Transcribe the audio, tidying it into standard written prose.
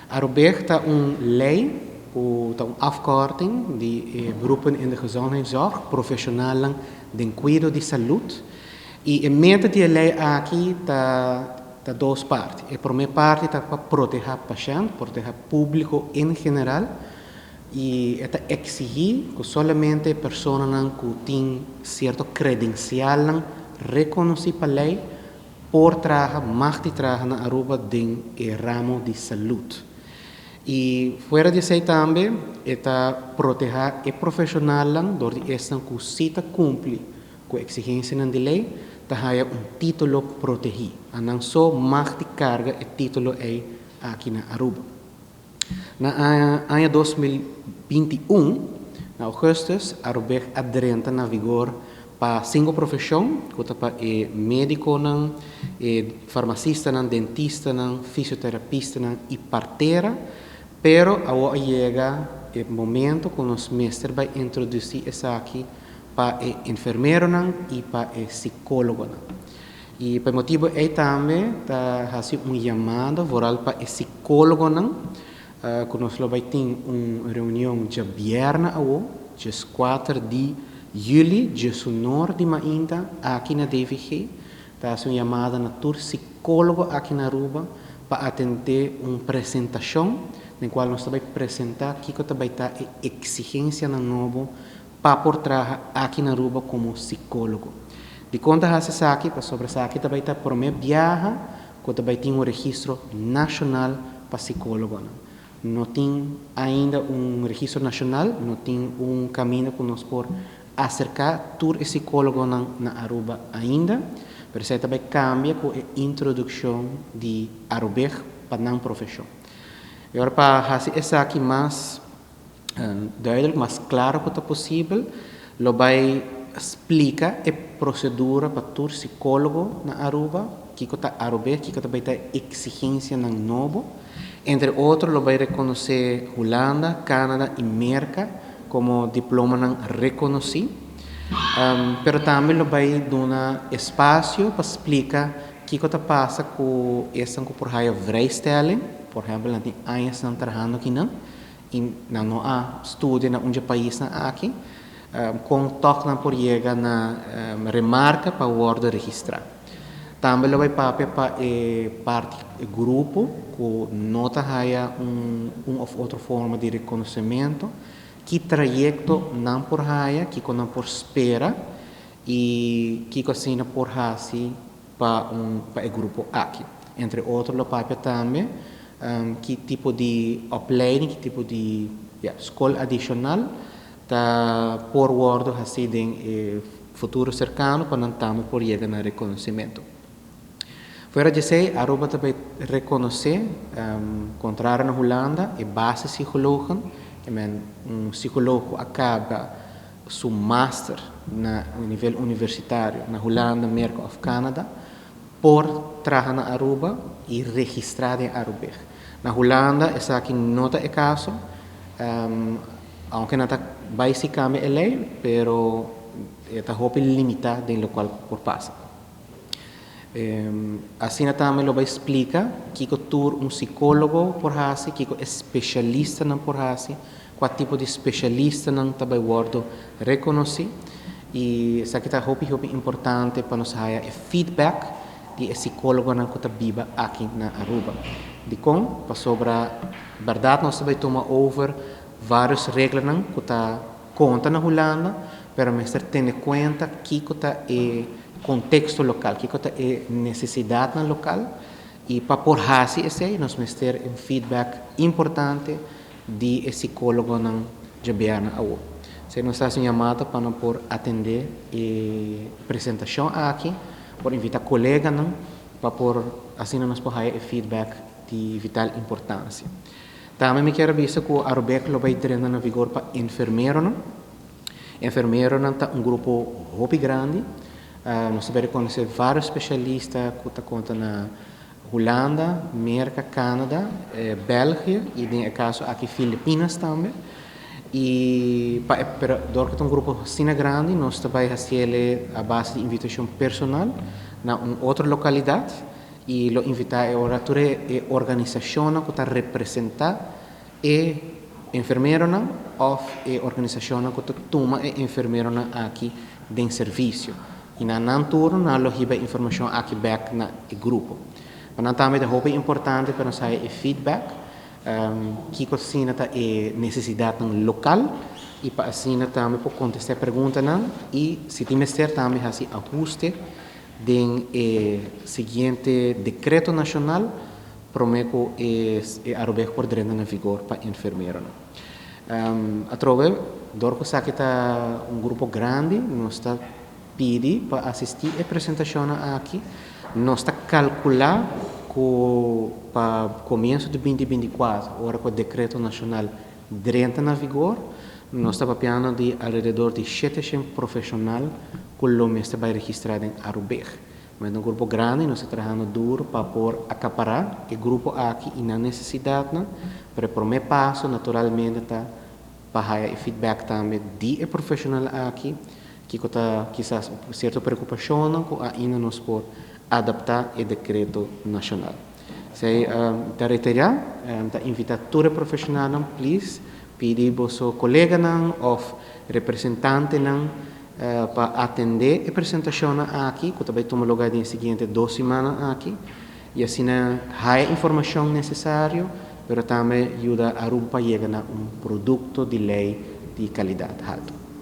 Arubig ta un ley cu ta un afkorting di e beroepen in de gezondheidszorg, profesionalnan den cuido di salud. Y e meta di e ley aki ta dos parti. E prome parti ta pa proteha pashent, proteha publico en general, y e ta exigi cu solamente personanan cu tin cierto credencialnan reconoci pa ley por traha, mag di traha na Aruba den e ramo di salud. Y fuera di esey tambe e ta proteha e profesionalnan door di esnan cu si ta cumpli cu exigencianan di ley ta haya un titulo protegi. Anan so mag di carga e titulo ey aki na Aruba. Na aña 2021, na augustus, Arubig a drenta na vigor pa cinco profesion, cu ta pa e mediconan, e farmacistanan, dentistanan, fisioterapistanan y partera, pero awo a yega e momento cu nos mester bay introduci esaki pa e enfermeronan y pa e psicologonan. Y pa e motibo ey tambe ta haci un yamada vooral pa e psicologonan, cu nos lo bay tin un reunion djabièrnè awo, 14 di juli, 10'or di mainta, aki na DVG. Ta haci un yamada na tur psicologo aki na Aruba pa atende un presentacion den cual nos ta bay presenta kico ta bay ta e exigencianan nobo pa por traha aki na Aruba como psicologo. Dicon ta haci esaki? Pasobra esaki ta bay ta prome biaha cu ta bay tin un registro nacional pa psicologonan. No tin ainda un registro nacional, no tin un camino cu nos por acerca tur e psicologonan na Aruba ainda, pero esey ta bay cambia cu e introduccion di Arubig pa nan profesion. Y ora pa haci esaki mas duidelijk, mas claro cu ta posibel, lo bay splica e procedura pa tur psicologo na Aruba, kico ta Arubig, kico ta bay ta exigencianan nobo. Entre otro, lo bay reconoce Hulanda, Canada y Merca como diplomanan reconoci. Pero tambe lo bay duna espacio pa splica kico ta pasa cu esnan cu por haya vrijstelling, por ehempel, nan tin añanan trahando akinan y nan no a studia na un dje paisnan aki, con toch nan por yega na remarca pa wordo registra. Tambe lo bay papia pa e parti, e grupo cu no ta haya un of otro forma di reconocimento, ki trayecto nan por haya, kico nan por spera y kico asina por haci pa e grupo aki. Entre otro, lo papia tambe ki tipo di opleiding, ki tipo di, ja, school adicional ta por wordo haci den e futuro cercano pa nan tambe por yega na reconocimento. Fuera di esey, Aruba ta bay reconoce, contrario na Hulanda, e basispsychologen, men un psicologo a caba su master na nivel universitario na Hulanda, Merca of Canada, por traha na Aruba y registra den Arubig. Na Hulanda esaki no ta e caso, aunke nan ta bay si cambia e ley, pero e ta hopi limita den locual por pasa. Asina tambe lo bay splica kico tur un psicologo por haci, kico especialistanan por haci, cua tipo di especialistanan ta bay wordo reconoci, y esaki ta hopi hopi importante pa nos haya e feedback di e psicologonan cu ta biba aki na Aruba. Dicon? Pasobra berdad nos ta bay tuma over varios reglanan cu ta conta na Hulanda, pero mester tene cuenta kico ta e contexto local, kico ta e necesidadnan local, y pa por haci esey nos mester un feedback importante di e psicologonan djabièrnè awo. Si nos ta haci un yamada pa nan por atende e presentacion aki, por invita coleganan pa por asina nos por haya e feedback di vital importancia. Tambe mi kier a bisa cu Arubig lo bay drenta na vigor pa enfermeronan. Enfermeronan ta un grupo hopi grandi. Nos ta bay reconoce varios specialista cu ta conta na Hulanda, Merca, Canada, België y den e caso aki Filipinas tambe. Y pa e, pero door cu ta un grupo asina grandi, nos ta bay haciele a base di invitacion personal na un otro localidad. I lo invitá e ora tur e organisashonnan ku ta representá e enfermeronan òf e organisashonnan ku ta tuma e enfermeronan aki den servisio. I na nan turno nan lo hiba e informashon aki bèk na e grupo. Pa nan tambe ta hopi importante pa nos haya e feedback kiko asina ta e nesesidatnan lokal i pa asina tambe por kontestá e preguntanan i si tin mester tambe hasi ahuste den e siguiente dekreto nashonal promé ku e Arubeg por drenta na vigor pa enfermeronan. Atrobe, dor ku esaki ta un grupo grandi, nos ta pidi pa asistí e presentashonnan aki. Nos ta kalkulá ku pa komienso di 2024, ora ku e dekreto nashonal drenta na vigor, nos ta papiando di alrededor di 700 profeshonal ku lo mester bai registrá den Arubeg. Ma ta un grupo grandi, nos ta trahando duro pa por akapará e grupo aki i nan nesesidatnan, pero e promé paso naturalmente ta pa haya e feedback tambe di e profeshonal aki, kiko ta kisas sierto preokupashonnan ku ainda nos por adaptá e dekreto nashonal. Esei ta reiterá, ta invitá tur e profeshonalnan, please pidi boso koleganan òf representantenan pa atendé e presentashonnan aki ku ta bai tuma lugá den e siguiente dos simannan aki i asina haya informashon nesesario pero tambe yuda Aruba pa yega na un produkto di lei di kalidat haltu.